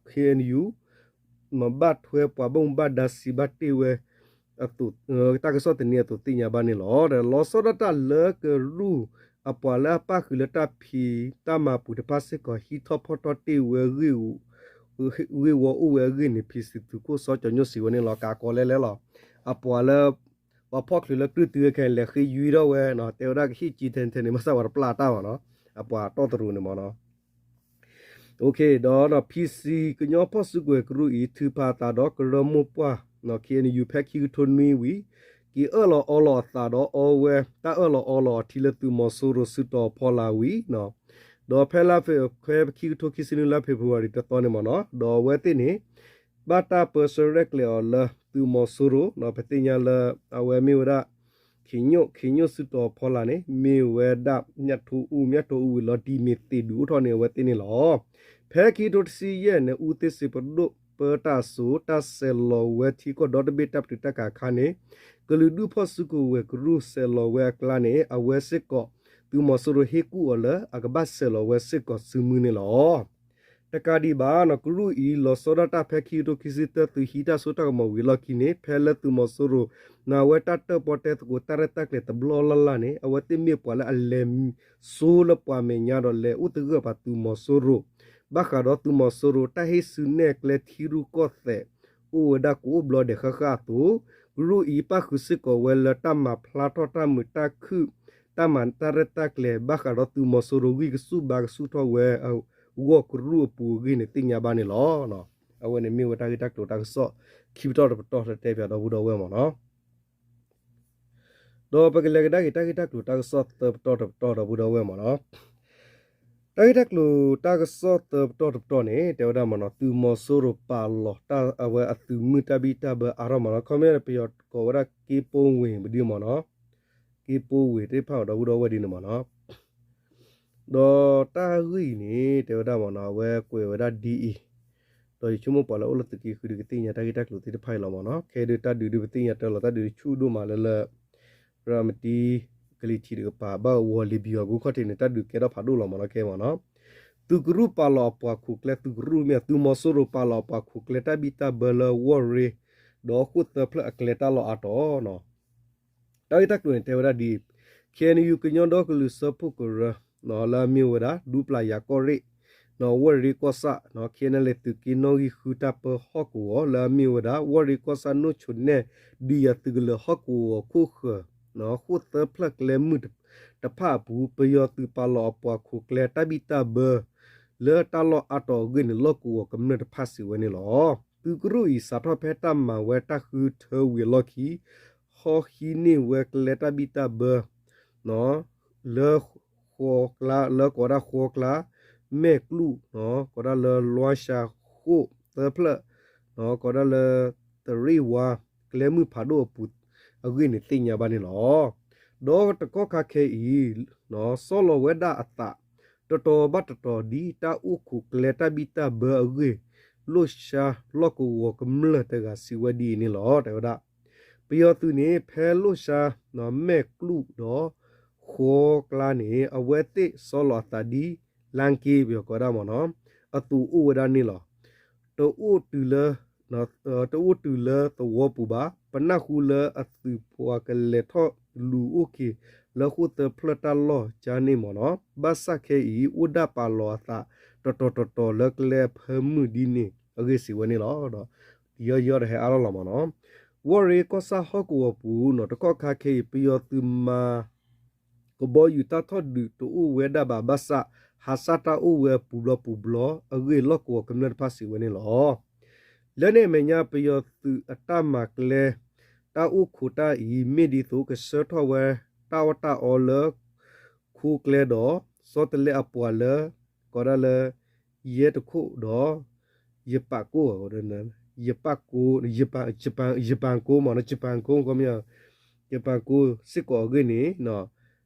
အဲၣ်ယူၣ် ဘၣ်ထွဲပှၤဘၣ်မူဘၣ်ဒါစံးဘၣ်တ့ၢ်ဝဲ တၢ်ကစီၣ်တနံၤအသိးသ့ၣ်ညါဘၣ်န့ၣ်လီၤ. ဒီးလီၤဆီဒၣ်တၢ်လၢကရူၢ်အပှၤလၢအပၣ်ဃုာ်လၢတၢ်ဖံးတၢ်မၤပူၤတဖၣ်စ့ၢ်ကီး ဟံးထီၣ်ဖီၣ်ထီၣ်တ့ၢ်ဝဲ ဂ့ၢ်ဝီအိၣ်ဝဲအဂ့ၢ်န့ၣ် ဖံစံသုးခိၣ်စီၤကၠီၤညိၣ်စံးဝဲန့ၣ်လီၤ. ကးကီးလဲလဲလီၤ. အပှၤလၢ ပှၤဖီၣ်ချုးလၢကြုၢ်တုခဲအံၤ လဲၤဃ့ယွံထီၣ်ဝဲ တဲဝဲဒၣ်ကဟံၣ်ကၠံထဲန့ၣ်ထဲန့ၣ် မ့ၢ်စၢ်ဝဲတပျၢ်တၢ်ဘၣ်နီၤ အပှၤတီၢ်တရူးန့ၣ်မ့ၢ်နီၤ ဒီး ဖံစံ ကညီဖီၣ်စုကဝဲၤကရူၢ်အံၤ ထုးဖးအသးဒီးကရၢမိၢ်ပှၢ် ခ့ၣ်အဲၣ်ယူၣ် ဖဲခံကထိနွံဝံၤ က့ၤအၢၣ်လီၤအီလီၤအသးဒီးအီဝဲ တၢ်အၢၣ်လီၤအီလီၤအထံလၢသုးမီၤစိရိၤစုတီၤဖီလာ်ဝံၤ ဒီးဖဲလါဖ့ၤ ဖဲခံကထိခံဆံနွံလါဖ့ၤဘြူၤအါရံၤတသီန့ၣ်မ့ၢ်နီၤ ဒီးအဝဲသ့ၣ်န့ၣ် ဘၣ်တၢ်ပၢဆှၢရဲၣ်ကျဲၤအီၤလၢသုးမီၤစိရိၤ ပသ့ၣ်ညါလၢ အဝဲမ့ၢ်ဝဲဒၣ် ခ့ၣ်ညိၣ် ခ့ၣ်ညိၣ်စုတီၤဖီလာ်န့ၣ် မ့ၢ်ဝဲဒၣ် မၠၣ်ထိအူ မၠၣ်ထိအူဝံၤလီၤ ဒ်မ့ၢ်သ့ၣ်ဒုးအိၣ်ထီၣ်န့ၣ် အဝဲသ့ၣ်န့ၣ်လီၤ. ဖဲခံကထိတဆံယဲၢ်န့ၣ် အူသ့စ့ပဒိၣ်ပၢတၢ်အစိၤ တၢ်ဆဲးလီၤဝဲထံကီၢ်ဒီတဘ့ၣ်တၢ်ပတုာ်တၢ်ခးအခါန့ၣ် ကလုာ်ဒူၣ်ဖီၣ်စုကဝဲၤကရူၢ်ဆဲးလီၤဝဲအကျါန့ၣ် အဝဲစ့ၢ်ကီး သုးမီၤစိရိၤဟ့ၣ်ကူၣ်အီၤလၢအကဘၣ်ဆဲးလီၤဝဲစ့ၢ်ကီးစုမုၢ်န့ၣ်လီၤ. တကးဒံးဘၣ်နီၤ ကရူၢ်အံၤ လီၤဆီဒၣ်တၢ်ဖဲခံကထိခံဆံတၢ သုးဟံးတၢ်စိတၢ်ကမီၤဝံၤအလီၢ်ခံန့ၣ် ဖဲလၢသုးမီၤစိရိၤ နဝဲတၢ်တၢၣ်ပီၣ်တဲသကိးတၢ်ရဲၣ်တၢ်ကျဲၤတဘျီလၢ်လၢ်န့ၣ် အဝဲသ့ၣ်မ့ၢ်ပှၤလၢအလဲၤစိလၢပှၤမဲာ်ညါဒီးလဲၤအိၣ်သဂၢၢ်ပာ်သုးမီၤစိရိၤ ဘၣ်ဃးဒီးသုးမီၤစိရိၤ တၢ်ဟ့ၣ်စုနဲၣ်ကျဲထံရူၢ်ကီၢ်သဲး အိၣ်ဝဲဒၣ်ကအိၣ်ဘျီဒဲးဃၣ်ဃၣ်အသိး, ကရူၢ်အံၤပၣ်ဃုာ်စ့ၢ်ကီးဝဲလၢတၢ်မၤဖျါထီၣ်တၢ်မုာ်တၢ်ခုၣ် တၢ်မၤတၢ်ရဲၣ်တၢ်ကျဲၤ ဘၣ်ဃးဒီးသုးမီၤစိရိၤဂံၢ်ကဆူၣ်ဘါကဆူၣ်ထီၣ်ဝဲအဂီၢ်ကရူၢ်အပူၤအဂ့ၢ်န့ၣ် သ့ၣ်ညါဘၣ်န့ၣ်လီၤ. အဝဲန့ၣ်မ့ၢ်ဝဲတၢ်ဂ့ၢ်တၢ်ကျိၤတၢ်ကစီၣ် ခံပတီၢ်တပတီၢ်လၢတဲပၠးဒီပုၢ်ဒီဝဲၢ်မ့ၢ်နီၤ. ဒီးပကလဲၤကဒါက့ၤတၢ်ဂ့ၢ်တၢ်ကျိၤတၢ်ကစီၣ်သၢပတီၢ်တပတီၢ်ဒီပုၢ်ဒီဝဲၢ်မ့ၢ်နီၤ. တၢ်ဂ့ၢ်တၢ်ကျိၤတၢ်ကစီၣ်သၢပတီၢ်တပတီၢ်န့ၣ် တဲဝဲဒၣ်မ့ၢ်နီၤ သုးမီၤစိရိၤပာ်လီၤတၢ်အဝဲအသုးမုၢ်တၢ်ဘံၣ်တၢ်ဘၢအါထီၣ်မ့ၢ်နီၤ ခီမ့ၢ်ပယီၤကိးဝဲဒၣ်က့ပိဝ့ၤပဒုမ့ၢ်နီၤ က့ပိဝ့ၤသ့ၣ်တဖၣ်ဒီပုၢ်ဒီဝဲၢ်ဒ်န့ၣ်မ့ၢ်နီၤ. ဒီးတၢ်ဂ့ၢ်အံၤန့ၣ် တဲဝဲဒၣ်မ့ၢ်နီၤ အဝဲကွဲးဝဲဒၣ်ဒ်အံၤ, ဒီးယဆိကမိၣ်ပှၤလၢအိၣ်လၢသုးက့ဃုဒီးကသ့ၣ်ညါတၢ်ဂ့ၢ်တၢ်ကျိၤသ့ၣ်တဖၣ်အံၤလီၤမ့ၢ်နီၤ. ခဲဒုးတၢ်ဒုးဒုးပသ့ၣ်ညါတၢ်လီၤ တၢ်ဒုးဆူၣ်ဒိၣ်မးလၢလၢ ရၤမတံ ကလံၤထံးတကပၤ ဘၣ်ဝီၤလ့ၤဘံၣ်အီၤကိးခီၣ်ထံးန့ၣ် တၢ်ဒုးကဲထီၣ်ဖးဒိၣ်လီၤမ့ၢ်နီၤ ခဲမ့ၢ်နီၤ. သုးကရူၢ်ပာ်လီၤအပှၤခိးကျဲ သုးကရူၢ်မ့ၢ် သုးမီၤစိရိၤပာ်လီၤအပှၤခိးကျဲတၢ်ဘံၣ်တၢ်ဘၢလၢဝီၢ်ရ့ ဒီးဃိၣ်သၢဖျၢၣ်အကျဲတၢ်လီၢ်အါတီၤနီၤ တၢ်ဂ့ၢ်တၢ်ကျိၤန့ၣ် တဲဝဲဒၣ်ဒ်အံၤ, ခ့ၣ်အဲၣ်ယူၣ် ကညီဒီကလုာ်စၢဖှိၣ်ကရၢ လၢအမ့ၢ်ဝဲဒၣ် ဒူပျၢ်ယၤကီၢ်ရ့ၣ် ဝီၢ်ရ့ကီၢ်ဆၣ် ခ့ၣ်အဲၣ်ယူၣ် သုးက့နီၣ်ဂံၢ်ဃုတၢ်ပၢဟီၣ်ကဝီၤ လၢအမ့ၢ်ဝဲဒၣ် ဝီၢ်ရ့ကီၢ်ဆၣ်နိၣ်ဆိးနဲၣ် ဒုးယၤသုးကလၢၤဟီၣ်ကဝီၤခိၣ်ဃၢၤ ဃိၣ်သၢဖျၢၣ်ကျဲမုၢ်တဖၣ်အပူၤ ပယီၤသုးပာ်လီၤအပှၤခိးကျဲတၢ်ဘံၣ်တၢ်ဘၢ လၢတၢ်လီၢ်အါတီၤအဂ့ၢ်န့ၣ် လီၢ်ကဝီၤကမျၢၢ်တဖၣ်စံးဝဲန့ၣ်လီၤ. သုးကရူၢ်အံၤ စးထီၣ်ဖဲတၢ်မၤဝဲတၢ်ဃုထၢဝံၤအလီၢ်ခံ ဟီဟံးန့ၢ်ဝဲကျဲတၢ်ဘံၣ်တၢ်ဘၢ လၢ ဃီကျါ လၢကိးဒၣ်ဃီကျါ မဲၢ်ကျူၣ် ကိးဒၣ်လၢလွါၡၤဃိၣ်သၢဖျၢၣ် ကိးဒၣ်လၢ သရ့ၣ်ဝါ ကျဲမုၢ်ဖးဒိၣ်အပူၤအဂ့ၢ်န့ၣ်သ့ၣ်ညါဘၣ်န့ၣ်လီၤ. ဒီးတကီၢ်ခါခဲအံၤ ဆီလီၤဝဲဒၣ်အသး တတီၤဘၣ်တတီၤ ဒ်တၢ်အိၣ်ခိးကျဲတၢ်ဘံၣ်တၢ်ဘၢအဂ့ၢ် လိၣ်ၡါလီၢ်ကဝီၤကမျၢၢ်တဂၤစံးဝဲဒ်အံၤန့ၣ်လီၤ. တဲဝဲဒၣ် ပယီၤသုးန့ၣ် ဖဲလိၣ်ၡါ မဲၢ်ကျူၣ်ဒီး ဃီကျါန့ၣ် အဝဲသ့ၣ်ဆီလီၤအသးဒ် လၢက့ ပယီၤကိးဒၣ်မ့ၢ်နီၤ အသိးအိၣ်ဝဲဒၣ်န့ၣ်လီၤ. တအိၣ်တုၤလၢ တအိၣ်တုၤလၢသဝီပူၤဘၣ်. ပနၢ်ဟူလၢအသုးပှၤကလဲၤထီၣ်လူၤအိၣ်က့ၤ လၢဃိၣ်သၢဖျၢၣ်တၢ်လီၢ်ကါန့ၣ်မ့ၢ်နီၤ ဘၣ်ဆၣ်ခဲအံၤ အိၣ်ဒၣ်ပာ်လီၤအသး တတီၤတတီၤလၢကျဲအဖၢမုၢ်ဒ်န့ၣ်အဂ့ၢ်စံးဝဲန့ၣ်လီၤ. ဒီး ယီယီဒီးဟဲအါထီၣ်လီၤမ့ၢ်နီၤ ဝီၢ်ရ့ကီၢ်ဆၣ်ဟီၣ်ကဝီၤပူၤနီၤ တကီၢ်ခါခဲအံၤ ပယီၤသုးမၤ ကဘီယူၤတၢ်ထီၣ်ဒုးတအိၣ်ဝဲဒၣ်ဘၣ် ဘၣ်ဆၣ် ဟးဆၣ်တၢ်အိၣ်ဝဲပူၤဘျီပူၤဘျီအဂ့ၢ် လီၢ်ကဝီၤကမျၢၢ်တဖၣ်စံးဝဲန့ၣ်လီၤ. လၢန့ၣ်အမဲာ်ညါ ပယီၤသုးအတၢ်မၤကျဲ တၢ်အိၣ်ခိးတၢ်အံၤ မ့ၢ်ဒ်သိးကဆှၢထီၣ်ဝဲတၢ်အီၣ်တၢ်အီလၢ ခိကျဲဒီး ဆီတလဲအပှၤလၢ ကိးဒၣ်လၢ ယဲတခိၣ်ဒီး ယပာ်ကိၣ် ယပာ်ကိၣ် ယပာ်ကိၣ်မ့ၢ်နီၤ ယပာ်ကိၣ် ယပာ်ကိၣ်စ့ၢ်ကီးအဂ့ၢ်န့ၣ်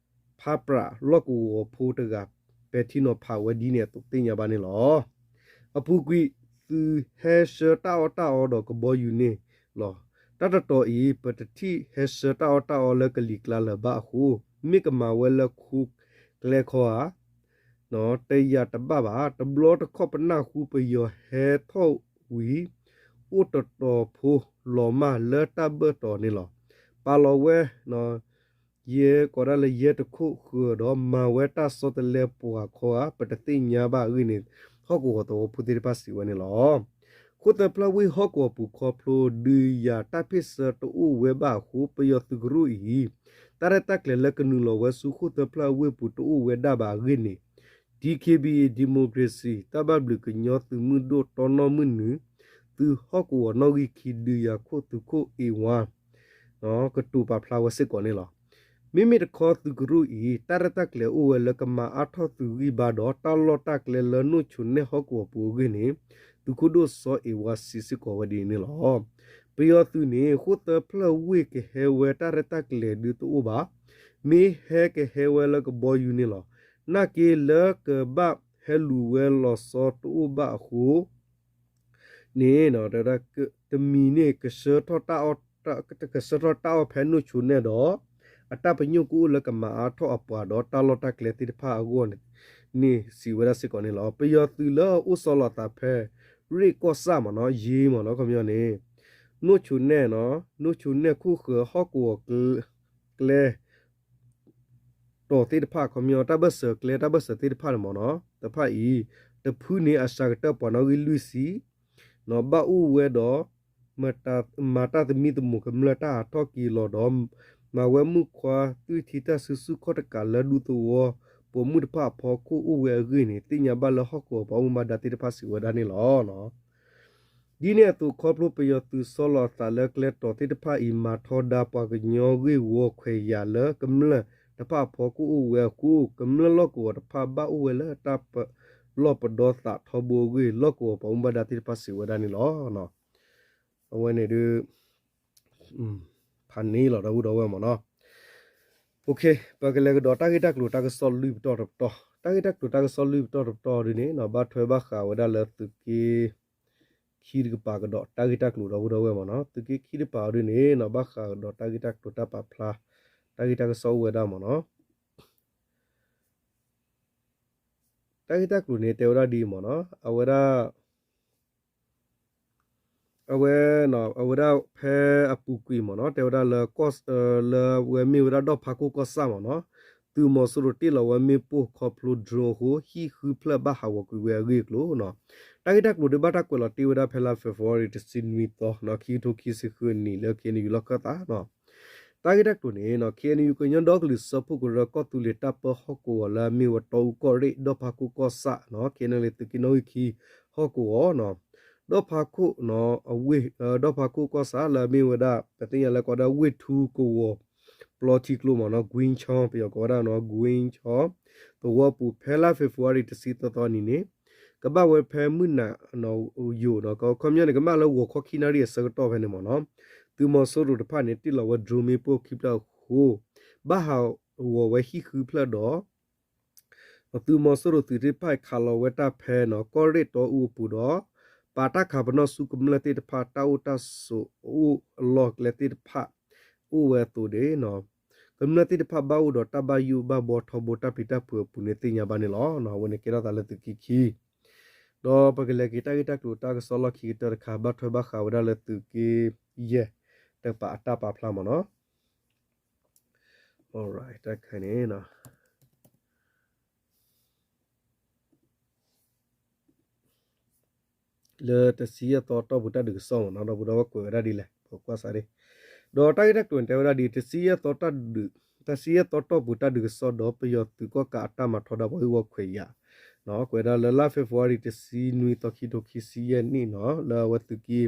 ဖးပြးလီၢ်ကဝီၤဖိတဂၤ ပဲာ်ထံနီၤဖးဝဲဒ်န့ၣ်အသိးသ့ၣ်ညါဘၣ်န့ၣ်လီၤ. အပူၤကွံာ် သုးဟဲဆှၢတၢ်အီၣ်တၢ်အီဒီးကဘီယူၤန့ၣ်လီၤ. တၢ်တတီၤအံၤ ပတထံၣ်ဟဲဆှၢတၢ်အီၣ်တၢ်အီလၢကလံၤကျါလၢၤဘၣ်အဃိ မ့ၢ်ကမၤဝဲလၢခိကျဲခီဧါ တယာ်တဘၣ်ဘၣ်. တဘျီတခီၣ်ပနၢ်ဟူပယီၤဟဲထီၣ်ဝံၤ အိၣ်တတီၤဖိလီၤမၢ်လၢတၢ်ဘၢၣ်တီၤန့ၣ်လီၤ. ပာ်လီၤဝဲ ယဲကိးဒၣ်လၢယဲတခိၣ်ဃၢၤဒီး မၤဝဲတၢ်ဆီတလဲပှၤခီဧါ ပတသ့ၣ်ညါဘၣ်အဂ့ၢ်န့ၣ် ဟီၣ်ကဝီၤသဝီဖိသ့ၣ်တဖၣ်စံးဝဲန့ၣ်လီၤ. ဃိၣ်သၢဖျၢၣ်ဝ့ၢ်ဟီၣ်ကဝီၤပူၤခီဖျိ ဒုးယၤတၢ်ဖ့ၣ်ဆၢတအိၣ်ဝဲဘၣ်အဃိ ပယီၤသုးကရူၢ်အံၤ တၢ်ရဲၣ်တၢ်ကျဲၤလၢကနုာ်လီၤဝဲဆူဃိၣ်သၢဖျၢၣ်အဝ့ၢ်ပူၤတအိၣ်ဝဲဒၣ်ဘၣ်အဂ့ၢ်န့ၣ် DKBA Democracy တၢ်ဘၣ်ဘျုးကညီသုးမုၢ်ဒိၣ်တီနီၢ်မုၢ်နုာ် သုးဟီၣ်ကဝီၤနီၣ်ဂံၢ်ခံ ဒုးယၤခိၣ်သုးခိၣ်အ့ဝါ ကတိၤပာ်ဖျါဝဲစ့ၢ်ကီးန့ၣ်လီၤ. မ့မ့ၢ်တခီသုးကရူၢ်အံၤ တၢ်ရဲၣ်တၢ်ကျဲၤအိၣ်ဝဲလၢကမၤအါထီၣ်သုးဂံၢ်ဘါဒီး တၢ်လီၢ်တၢ်ကျဲလၢနိၣ်ဆိးနဲၣ်ဟီၣ်ကဝီၤပူၤအဂ့ၢ်န့ၣ် သုးခိၣ်ဒိၣ်စီၤအ့ဝါစံးစ့ၢ်ကီးဝဲဒ်န့ၣ်လီၤ. ပယီၤသုးန့ၣ် ဃိၣ်သၢဖျၢၣ်ဝ့ၢ်ကဟဲဝဲတၢ်ရဲၣ်တၢ်ကျဲၤဒုးတအိၣ်ဘၣ်. မ့ၢ်ဟဲကဟဲဝဲလၢကဘီယူၤန့ၣ်လီၤ. နာ်က့လၢကဘၣ်ဟဲလူၤဝဲလီၤဆီတအိၣ်ဘၣ်အဃိ န့ၣ် တမံၤန့ၣ် ကဆှၢထီၣ်တၢ်အီၣ်ဖဲနိၣ်ဆိးနဲၣ်ဒီး အတၢ်ပညိၣ်ကအိၣ်လၢကမၤအါထီၣ်အပှၤဒီးတၢ်လီၢ်တၢ်ကျဲသ့ၣ်တဖၣ်အဂီၢ်န့ၣ် စံးဝဲဒၣ်စ့ၢ်ကီးန့ၣ်လီၤ. ပယီၤသုးလၢအအိၣ်ဆီလီၤအသးဖဲ ရ့ၣ်ကီၢ်ဆၣ်မ့ၢ်နီၤ ယ့မ့ၢ်နီၤ ခီပညီန့ၣ် နိၣ်ဆိနဲၣ်နီၤ နိၣ်ဆိနဲၣ်ခိၣ်ဃၢၤဟီၣ်ကဝီၤကျဲ တီၤသ့ၣ်တဖၣ် ခီပညီ တၢ်ဘၢၣ်စၢၤကျဲ တၢ်ဘၢၣ်စၢၤသ့ၣ်တဖၣ်န့ၣ်မ့ၢ်နီၤ တဖၣ်အံၤ တဖုန့ၣ်အစှၤကတၢၢ်ပှၤနီၣ်ဂံၢ်လွံၢ်ဆံ ဘၣ်အိၣ်ဝဲဒီး မၤတၢ်သမံသမိးကမျၢၢ်တၢ်ဟးထီၣ်က့ၤလီၤဒီး မၤဝဲမုၣ်ခွါသွံၣ်ထံတၢ်စုဆူၣ်ခီၣ်တကးလၢဒူသဝီပိာ်မုၣ်တဖၣ်အဖီခိၣ်အိၣ်ဝဲအဂ့ၢ်န့ၣ် သ့ၣ်ညါဘၣ်လၢဟီၣ်ကဝီၤပှၤဘၣ်မူဘၣ်ဒါသ့ၣ်တဖၣ်စံးဝဲဒၣ်န့ၣ်လီၤ. ဒ်န့ၣ်အသိးခီဖျိပယီၤသုးဆီလီၤအသးလၢကျဲတီၤသ့ၣ်တဖၣ်အံၤ မၤထီဒါပှၤကညီဂ့ၢ်ဝီခွဲးယာ်လၢကမျၢၢ်တဖၣ်အဖီခိၣ်အိၣ်ဝဲအဃိ ကမျၢၢ်လီၢ်ကဝီၤတဖၣ်ဘၣ်အိၣ်ဝဲလၢတၢ်ပလီၢ်ပဒီသးထီဘိအဂ့ၢ် လီၢ်ကဝီၤပှၤဘၣ်မူဘၣ်ဒါသ့ၣ်တဖၣ်စံးဝဲဒၣ်န့ၣ်လီၤ. အဝဲန့ၣ်ဒုး ဖးန့ၣ်လီၤ ဒီပုၢ်ဒီဝဲၢ်မ့ၢ်နီၤ. ပကလဲၤကဒီးတၢ်ဂ့ၢ်တၢ်ကျိၤတၢ်ကစီၣ်လွံၢ်ပတီၢ်တပတီၢ်, တၢ်ဂ့ၢ်တၢ်ကျိၤတၢ်ကစီၣ်လွံၢ်ပတီၢ်တပတီၢ်ဒ်န့ၣ်နီၤ ဘၣ်ထွဲဘၣ်ဃးဝဲဒၣ်လၢသုးက့ ခံတကပၤကဒီးတၢ်ဂ့ၢ်တၢ်ကျိၤ ဒီပုၢ်ဒီဝဲၢ်မ့ၢ်နီၤ. သုးက့ခံတကပၤအီၤဒ်န့ၣ်နီၤ ဘၣ်ဃးကဒီးတၢ်ဂ့ၢ်တၢ်ကျိၤတၢ်ပာ်ဖျါ တၢ်ဂ့ၢ်တၢ်ကစီၣ်အိၣ်ဝဲဒၣ်မ့ၢ်နီၤ. တၢ်ဂ့ၢ်တၢ်ကျိၤန့ၣ် တဲဝဲဒၣ်ဒ်အံၤမ့ၢ်နီၤ အဝဲဒၣ် အဝဲ အဝဲဒၣ်ဖဲအပူၤကွံာ်မ့ၢ်နီၤ တဲဝဲဒၣ်လၢ လၢဝဲမ့ၢ်ဝဲဒၣ်ဒီၣ်ဖးခိၣ်ကီၢ်ဆၣ်မ့ၢ်နီၤ သုးမီၤစိရိၤတ့ၢ်လီၤဝဲမ့ၣ်ပိၢ်ခီဖျိ drone အဃိ ဟံၣ်ဃုဖျၢၣ်ဘၣ်ဟးဂီၤကွံာ်ဝဲအဂ့ၢ်အကျိၤနီၤ. တၢ်ဂ့ၢ်တၢ်ကျိၤဒုးဘၣ်တၢ်ကွဲးလီၤတ့ၢ်ဝဲဒၣ်ဖဲလါ February တဆံနွံသီနီၤ ခံကထိခံဆံဃုအနံၣ်လၢ ခ့ၣ်အဲၣ်ယူၣ် လီၢ်ခၢၣ်သးနီၤ. တၢ်ဂ့ၢ်တၢ်ကျိၤန့ၣ်နီၤ ခ့ၣ်အဲၣ်ယူၣ် ကညီဒီကလုာ်စၢဖှိၣ်ကရၢကီၢ်သူလ့ၤတၢ်ပၢဟီၣ်ကဝီၤလၢအမ့ၢ်ဝဲတီအူကီၢ်ရ့ၣ် ဒီၣ်ဖးခိၣ်ကီၢ်ဆၣ်နီၤ ခ့ၣ်အဲၣ်ယူၣ် သုးက့နီၣ်ဂံၢ်ခံ ဟီၣ်ကဝီၤနီၤ ဒီၣ်ဖးခိၣ် အဝ့ၢ် ဒီၣ်ဖးခိၣ်ကီၢ်ဆၣ်လၢအမ့ၢ်ဝဲဒၣ် ပသ့ၣ်ညါလၢကိးဒၣ်ဝ့ၢ်ထူကဝီၤ ပျီထံကျိမ့ၢ်နီၤ ကွ့ၣ်ချီ ပယီၤကိးဝဲဒၣ်နီၤ ကွ့ၣ်ချီ သဝီပူၤ ဖဲလါ February တဆံသၢသီနံၤန့ၣ် ကဘၣ်ဝဲဖဲမုၢ်နၤယိာ်နီၤ ခီပညီန့ၣ် ကမၣ်လၢဂီၤခီခံနၣ်ရံၣ်အဆၢကတီၢ်ဖဲန့ၣ်မ့ၢ်နီၤ သုးမီၤစိရိၤတဖၣ်န့ၣ် တ့ၢ်လီၤဝဲ drone မ့ၣ်ပိၢ်ခံဖျၢၣ်အဃိ ဘၣ်ဟးဂီၤဝဲဟံၣ်ဃုဖျၢၣ်ဒီး သုးမီၤစိရိၤသုးသ့ၣ်တဖၣ်ခးလီၤဝဲတၢ်ဖဲနီၤ ကီၢ်ရ့ၣ်တီအူအပူၤဒီး ပာ်တၢ်ခးပနီၣ်ဆူကမျၢၢ်သ့ၣ်တဖၣ် တၢ်အိၣ်တၢ်ဆိးအအိၣ်အလီၢ်ကျဲသ့ၣ်တဖၣ် အိၣ်ဝဲအသိးန့ၣ်နီၤ ကမျၢၢ်သ့ၣ်တဖၣ်ဘၣ်အိၣ်ဒီးတၢ်ဘၣ်ယိၣ်ဘၣ်ဘှီထီဘိ တၢ်ပျံၤတၢ်ဖုးအပူၤန့ၣ်သ့ၣ်ညါဘၣ်န့ၣ်လီၤ. အဝဲန့ၣ်ကဲထီၣ်သးလၢသုးက့ခံ ဒီးပကလဲၤက့ၤတၢ်ဂ့ၢ်တၢ်ကျိၤတၢ်ကစီၣ်လီၢ်ခံကတၢၢ်တခါ ဘၣ်ထွဲဘၣ်ဃးဝဲဒၣ်လၢသုးက့ယဲၢ်တကပၤအတၢ်ပာ်ဖျါမ့ၢ်နီၤ တၢ်ခါန့ၣ် လၢတဆံယဲၢ်သီတီၢ်ပူၤတၢ်ဒုးကစီၣ်မ့ၢ်နီၤ ဒီပုၢ်ဒီဝဲၢ်ကွဲးဝဲဒၣ်ဒ်လဲၣ် ပကွၢ်စးဒ် ဒီးတၢ်ဂ့ၢ်တၢ်ကျိၤန့ၣ်တဲဝဲဒၣ်ဒ် တဆံယဲၢ်သီတီၢ်ဒုး တဆံယဲၢ်သီတီၢ်ပူၤတၢ်ဒုးကစီၣ်ဒီးပယီၤသုးကီၣ်ကးအတၢ်မၤထီဒါပှၤဂ့ၢ်ဝီခွဲးယာ် ကွဲးဒၣ်လၢလါ February တဆံနွံသီ ခံထိခံဆံယဲၢ်နံၣ်နီၤ လၢအဝဲသုးက့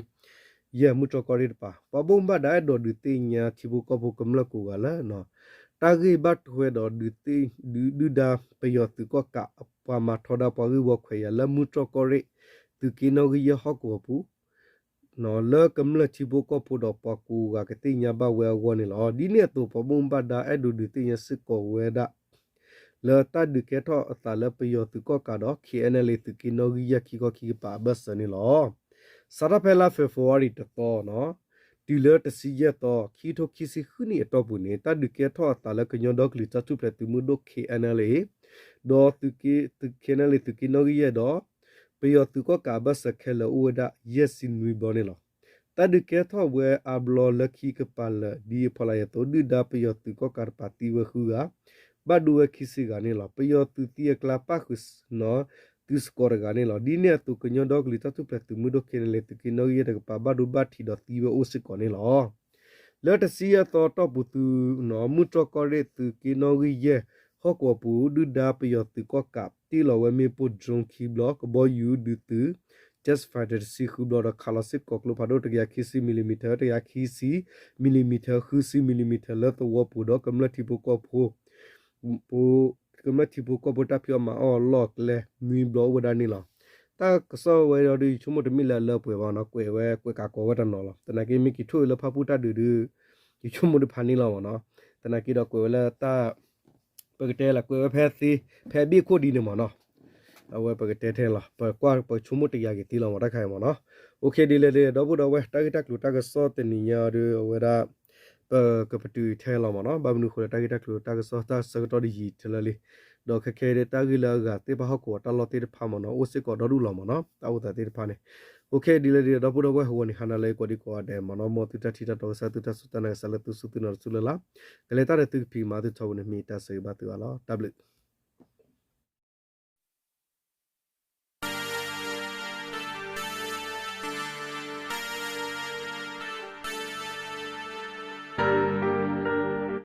ယဲၢ်မုၢ်တြီၢ်ကီၢ်ရ့ၣ်တကပၤ ပှၤဘၣ်မူဘၣ်ဒါအဲၣ်ဒိးဒုးသ့ၣ်ညါထံဖိကီၢ်ဖိကမျၢၢ်ကိးဂၤလၢ တၢ်ဂ့ၢ်ဘၣ်ထွဲဒီးဒုး ဒုၣ်ဒါပယီၤသုးကီၣ်ကးအပှၤမၤထီဒါပှၤဂ့ၢ်ဝီခွဲးယာ်လၢမုၢ်တြီၢ်ကီၢ်ရ့ၣ် သုးက့နီၣ်ဂံၢ်ယဲၢ်ဟီၣ်ကဝီၤပူၤ လၢကမျၢၢ်ထံဖိကီၢ်ဖိဒီးပှၤကိးဂၤကသ့ၣ်ညါဘၣ်ဝဲအဂီၢ်န့ၣ်လီၤ. ဒ်န့ၣ်အသိး ပှၤဘၣ်မူဘၣ်ဒါအဲၣ်ဒိးဒုးသ့ၣ်ညါစ့ၢ်ကီးဝဲဒၣ် လၢတၢ်ဒုးကဲထီၣ်အသးလၢပယီၤသုးကီၣ်ကးဒီး ခ့ၣ်အဲၣ်ယူၣ် သုးက့နီၣ်ဂံၢ်ယဲၢ်ခံခီခံကပၤအဘၢၣ်စၢၤန့ၣ်လီၤ. စးထီၣ်ဖဲလါ February တသီနီၤ တုၤလၢတဆံယဲၢ်သီ ခံထိခံဆံဃုနံၣ်အတီၢ်ပူၤန့ၣ် တၢ်ဒုးကဲထီၣ်အသးလၢကညီဒီကလုာ်တၢ်ထူၣ်ဖျဲးသုးမုၢ်ဒိၣ် ခ့ၣ်အဲၣ်ယူၣ် ဒီးသုးက့ သုး ခ့ၣ်အဲၣ်ယူၣ် သုးက့နီၣ်ဂံၢ်ယဲၢ်ဒီး ပယီၤသုးကီၣ်ကးအဘၢၣ်စၢၤခဲလၢာ်အိၣ်ဝဲဒၣ် ယဲၢ်ဆံနွံဘျီန့ၣ်လီၤ. တၢ်ဒုးကဲထီၣ်ဝဲအါဘျီလၢခံကပၤလၢာ် ဒ်အဖီလာ်အသိး ဒုၣ်ဒါပယီၤသုးကီၣ်ကးတကပၤသံဝဲဃုဂၤ ဘၣ်ဒိဝဲခံဆံဂၤန့ၣ်လီၤ. ပယီၤသုးသံအကျါပၣ်ဃုာ် သုးစကီးတဂၤန့ၣ်လီၤ. ဒ်န့ၣ်အသိး ကညီဒီကလုာ်တၢ်ထူၣ်ဖျဲးသုးမုၢ်ဒိၣ် ခ့ၣ်အဲၣ်ယူၣ် သုးက့နီၣ်ဂံၢ်ယဲၢ်တကပၤ ဘၣ်ဒိဘၣ်ထံးဒီးသံဝဲအိၣ်စ့ၢ်ကီးန့ၣ်လီၤ. လၢတဆံယဲၢ်သီတီၢ်ပူၤသုး မုၢ်တြီၢ်ကီၢ်ရ့ၣ် သုးက့နီၣ်ဂံၢ်ယဲၢ်ဟီၣ်ကဝီၤပူၤ ဒုၣ်ဒါပယီၤသုးကီၣ်ကး တ့ၢ်လီၤဝဲမ့ၣ်ပိၢ် drone ခံဘျီ ကဘီယူၤဒုးသုး jet fighter တဆံဃုဘျီဒီး ခးလီၤစ့ၢ်ကီးကျိဖးဒိၣ် တကယၤခံဆံ millimeter တကယၤခံဆံ millimeter ဃုဆံမံၤလံၤမံၤထၢၣ်လၢသဝီပူၤဒီး ကမျၢၢ်ထံဖိကီၢ်ဖိ ကမျၢၢ်ထံဖိကီၢ်ဖိတၢ်ဖံးအီၣ်မၤအီၣ်အလီၢ်အကျဲ နွံဘျီအိၣ်ဝဲဒၣ်န့ၣ်လီၤ. တၢ်ကစီၣ်ဝဲဒီး ယဆိကမိၣ်တမ့ၢ်လၢအလၢပှဲၤဘၣ်နီၤ ကွဲးဝဲကွဲးကးကိးဝဲတနီၤလီၤ. သနာ်က့မ့ၢ်က့ၤထိၣ်လၢဖၣ်ပူၣ်တၢ်ဒုးဒုး ယဆိကမိၣ်တဖၣ်န့ၣ်လီၤမ့ၢ်နီၤ. သနာ်က့ဒီးကွဲးဝဲလၢတၢ် ပကတဲလၢကွဲးဝဲဖဲသ့ ဖဲဘ့ၣ်ခိၣ်ဒ်န့ၣ်မ့ၢ်နီၤ. အဝဲပကတဲထဲလီၤ ပကွၢ်ပဆိကမိၣ်တယာ်က့ၤသ့လီၤမ့ၢ်တၢ်ခါအံၤမ့ၢ်နီၤ. အိၣ်ခ့ ဒ်လဲၣ်ဒ်လဲၣ် ဒီပုၢ်ဒီဝဲၢ် တၢ်ဂ့ၢ်တၢ်ကျိၤတၢ်ကစီၣ်တနံၤညါဒီး အဝဲဒၣ် ပကပတုာ်ထဲလီၤမ့ၢ်နီၤ. ဘၣ်မနုၤအဃိလဲၣ် တၢ်ဂ့ၢ်တၢ်ကျိၤတၢ်ကစီၣ်တၢ်ဆၢကတီၢ်ဒ်ယံာ်ထဲလၢာ်လံ. ဒီးခဲခဲအံၤဒီး တၢ်ဂ့ၢ်လၢအဂၤသ့ၣ်တဖၣ် ဟီၣ်ကဝီၤတၢ်လီၢ်သ့ၣ်တဖၣ်မ့ၢ်နီၤ အိၣ်စ့ၢ်ကီးဒီဒူၣ်လီၤမ့ၢ်နီၤ တၢ်အိၣ်သးသ့ၣ်တဖၣ်န့ၣ်. အိၣ်ခ့ ဒ်လဲၣ်ဒ်လဲၣ် ဒီပုၢ်ဒီဝဲၢ် ဟီဝဲန့ၣ် ဟါနၤလၢအံၤကိးဒံကိးဂၤဒဲးမ့ၢ်နီၤ မ်သုတၢ်ထံၣ်တၢ်တီကစၢ် သုတၢ်စူၢ်တၢ်နာ်ကစၢ်လၢသုစူၢ်သုနာ်တစူၢ်လၢ်လၢ် ကလဲၤတၢ်ဒီးသုကဖံးကမၤသုထီဘိန့ၣ် မ့ၢ်တၢ်ဆၢဂ့ၤဘၣ်သုအါလီၤ. တၢ်ဘျုး